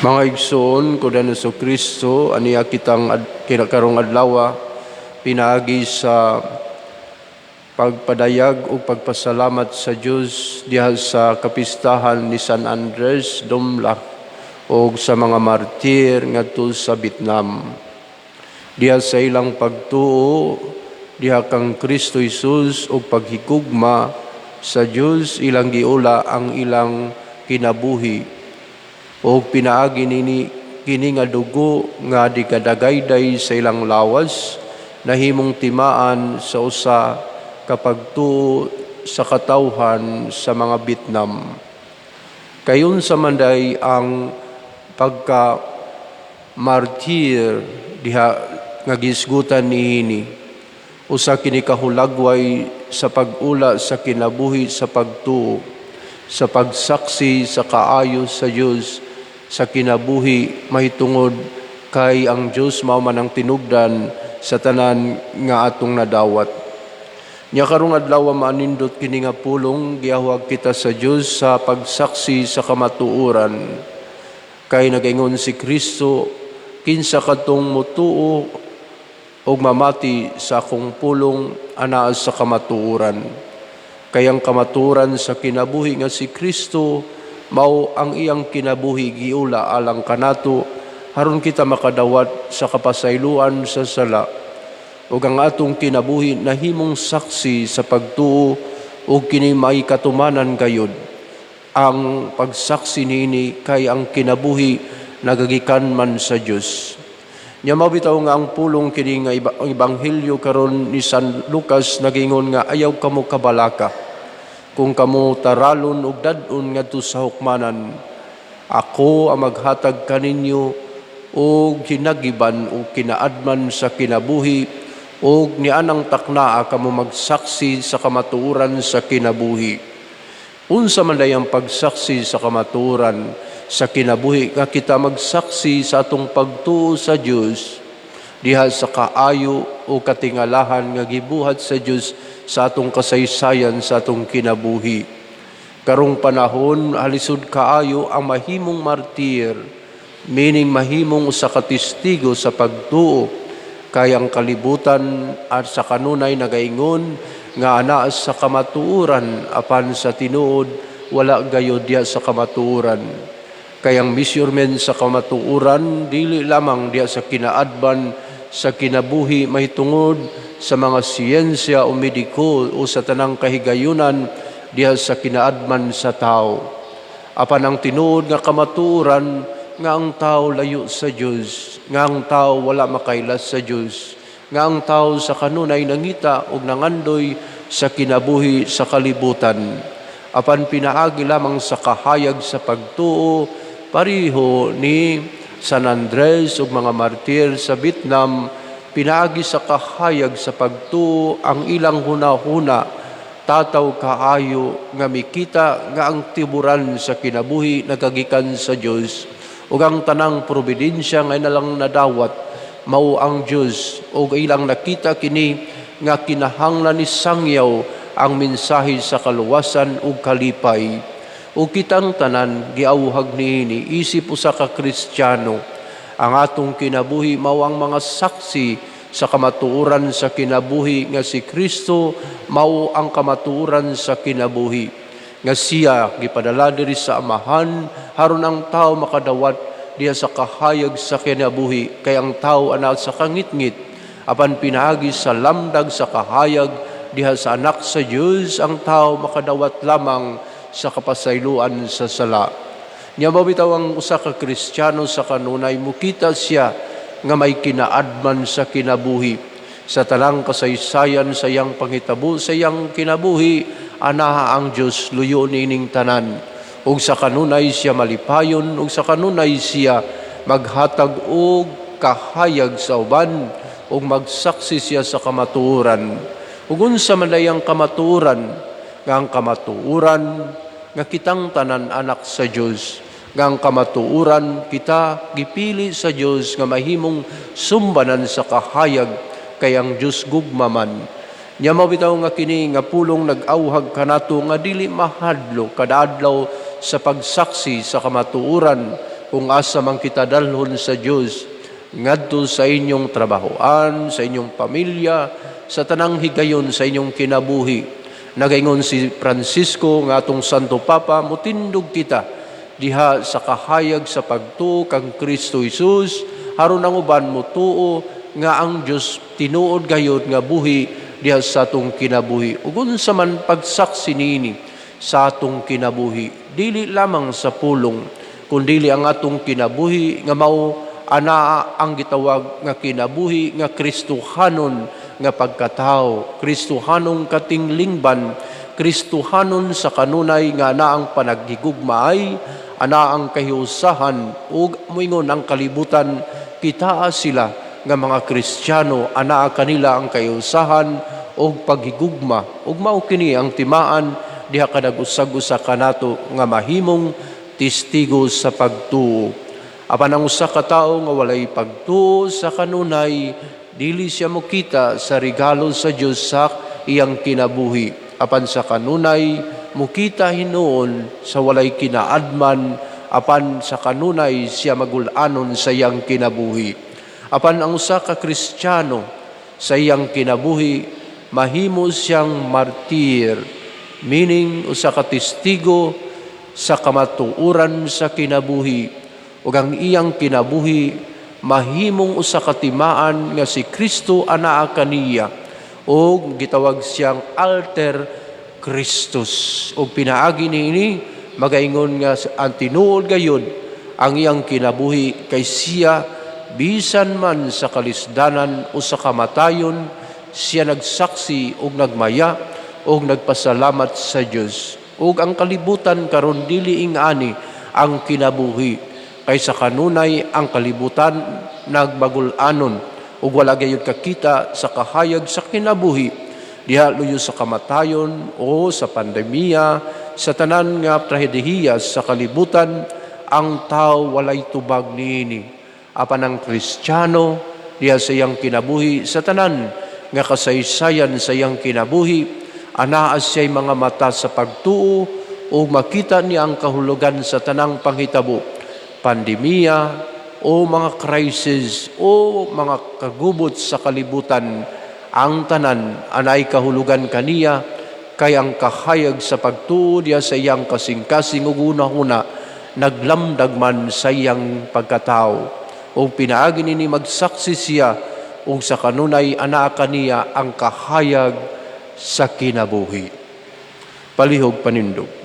Mga igsoon ko ni Kristo, aniya kitang kinakarong adlaw, pinaagi sa pagpadayag ug pagpasalamat sa Dios diha sa kapistahan ni San Andres Dumlog ug sa mga martir ngadto sa Vietnam. Diha sa ilang pagtuo diha kang Kristo Jesus ug paghigugma sa Dios, ilang giula ang ilang kinabuhi o pinaagi nini kini nga dugo nga dikadagayday sa ilang lawas, nahimong timaan sa usa ka pagtuo sa katawhan sa mga Vietnam. Kayon sa manday ang pagka martir diha nga gisgutan niini, usa kini kahulagway sa pag-ula sa kinabuhi sa pagtuo, sa pagsaksi sa kaayo sa Dios sa kinabuhi, mahitungod kay ang Dios mao man ang tinubdan sa tanan nga atong nadawat. Nya karong adlaw, maanindot kini nga pulong, giawhag kita sa Dios sa pagsaksi sa kamatuoran. Kay nagaingon si Kristo, "Kinsa kadtong mutuo ug mamati sa akong pulong, anaa sa kamatuoran." Kay ang kamatuoran sa kinabuhi nga si Kristo, mao ang iyang kinabuhi giula alang kanato aron kita makadawat sa kapasayloan sa sala, ug ang atong kinabuhi nahimong saksi sa pagtuo, ug kini may katumanan gayud ang pagsaksi niini kay ang kinabuhi nagagikan man sa Dios. Nya mao bitaw nga ang pulong kini nga ang ebanghelyo karon ni San Lucas nagingon nga ayaw kamo kabalaka kung kamo taralon ug dad-on ngadto sa hukmanan. Ako ang maghatag kaninyo og hinagiban o kinaadman sa kinabuhi, ug nianang taknaa kamo magsaksi sa kamatuoran sa kinabuhi. Unsa man day ang pagsaksi sa kamatuoran sa kinabuhi? Nga kita magsaksi sa atong pagtuo sa Dios diha sa kaayo o katingalahan nga gibuhat sa Dios sa atong kasaysayan, sa atong kinabuhi. Karong panahon, halisod kaayo ang mahimong martir, meaning mahimong usa ka testigo sa pagtuo, kay ang kalibutan at sa kanunay nagaingon nga anaa sa kamatuoran, apan sa tinuod wala gayod diha sa kamatuoran. Kay ang measurement sa kamatuoran dili lamang diha sa kinaadman sa kinabuhi mahitungod sa mga siyensya o mediko o sa tanang kahigayunan diha sa kinaadman sa tao. Apan ang tinuod nga kamatuoran nga ang tao layo sa Dios, nga ang tao wala makailas sa Dios, nga ang tao sa kanunay nangita ug nangandoy sa kinabuhi sa kalibutan. Apan pinaagi lamang sa kahayag sa pagtuo, pareho ni San Andres ug mga martir sa Vietnam, pinaagi sa kahayag sa pagtuo ang ilang hunahuna tataw kaayo nga mikita nga ang tiburan sa kinabuhi nagagikan sa Dios ug ang tanang providensya nga ilang nadawat mao ang Dios, ug ilang nakita kini nga kinahanglan ni sangyaw ang mensahe sa kaluwasan ug kalipay. Ug kitang tanan giawhag niini isip usa ka Kristiyano, ang atong kinabuhi mao ang mga saksi sa kamatuoran sa kinabuhi nga si Kristo mao ang kamatuoran sa kinabuhi, nga siya gipadala diri sa Amahan aron ang tao makadawat diha sa kahayag sa kinabuhi, kay ang tao anaa sa kangitngit, apan pinaagi sa lamdag sa kahayag diha sa anak sa Dios, ang tao makadawat lamang sa kapasayloan sa sala. Nya mao bitaw ang usa ka Kristiyano sa kanunay mukita siya nga may kinaadman sa kinabuhi. Sa tanang kasaysayan sa iyang panghitabo sa iyang kinabuhi, anaa ang Dios luyo niining tanan. Ug sa kanunay siya malipayon, ug sa kanunay siya maghatag og kahayag sa uban, ug magsaksi siya sa kamatuoran. Ug unsa man ang kamatuoran? Nga ang kamatuoran nga kitang tanan anak sa Dios, nga ang kamatuoran kita gipili sa Dios nga mahimong sumbanan sa kahayag, kay ang Dios gugma man. Nya mao bitaw nga kini nga pulong nag-awhag kanato nga dili mahadlok kada adlaw sa pagsaksi sa kamatuoran. Kung asa man kita dalhon sa Dios ngadto sa inyong trabahoan, sa inyong pamilya, sa tanang higayon sa inyong kinabuhi. Nagaingon si Francisco nga atong Santo Papa, mutindog kita diha sa kahayag sa pagtuo kang Kristo Jesus, aron ang uban mutuo nga ang Dios tinuod gayod nga buhi diha sa atong kinabuhi. Ug unsa man pagsaksi niini sa atong kinabuhi, dili lamang sa pulong, kundili ang atong kinabuhi nga mao anaa ang gitawag nga kinabuhi nga Kristohanon nga pagkatao, Kristohanong katinglingban, Kristohanon sa kanunay nga anaa ang panaghigugmaay, anaa ang kahiusahan, ug moingon ang kalibutan, kitaa sila nga mga Kristiyano, anaa kanila ang kahiusahan ug paghigugma, ug mao kini ang timaan diha kadag usag-usa kanato nga mahimong testigo sa pagtuo. Apan ang usa ka tawo nga walay pagtuo, sa kanunay dili siya mokita sa regalo sa Dios sa iyang kinabuhi. Apan sa kanunay mukita hinuon sa walay kinaadman, apan sa kanunay siya magul-anon sa iyang kinabuhi. Apan ang usa ka Kristiyano, sa iyang kinabuhi mahimo siyang martir, meaning usa ka testigo sa kamatuoran sa kinabuhi, ug ang iyang kinabuhi mahimong usa ka timaan nga si Kristo anaa kaniya, ug gitawag siyang alter Christus. Ug pinaagi niini magaingon nga ang tinuod gayud ang iyang kinabuhi, kay siya bisan man sa kalisdanan o sa kamatayon, siya nagsaksi ug nagmaya ug nagpasalamat sa Dios. Ug ang kalibutan karon dili ing-ani ang kinabuhi, kay sa kanunay ang kalibutan nagmagul-anon ug wala gayud kakita sa kahayag sa kinabuhi diha luyo sa kamatayon o sa pandemya, sa tanan nga trahediya sa kalibutan. Ang tao walay tubag niini. Apan ang Kristiyano, diha sa iyang kinabuhi, sa tanan nga kasaysayan sa iyang kinabuhi, anaa siya'y mga mata sa pagtuo ug makita niya ang kahulugan sa tanang panghitabo, pandemya o mga crisis o mga kagubot sa kalibutan. Ang tanan anay kahulugan kaniya, kay ang kahayag sa pagtuo diha sa iyang kasing-kasing ug hunahuna naglamdag man sa iyang pagkatao, ug pinaagi nini magsaksi siya, ug sa kanunay anaa kaniya ang kahayag sa kinabuhi. Palihog panindog.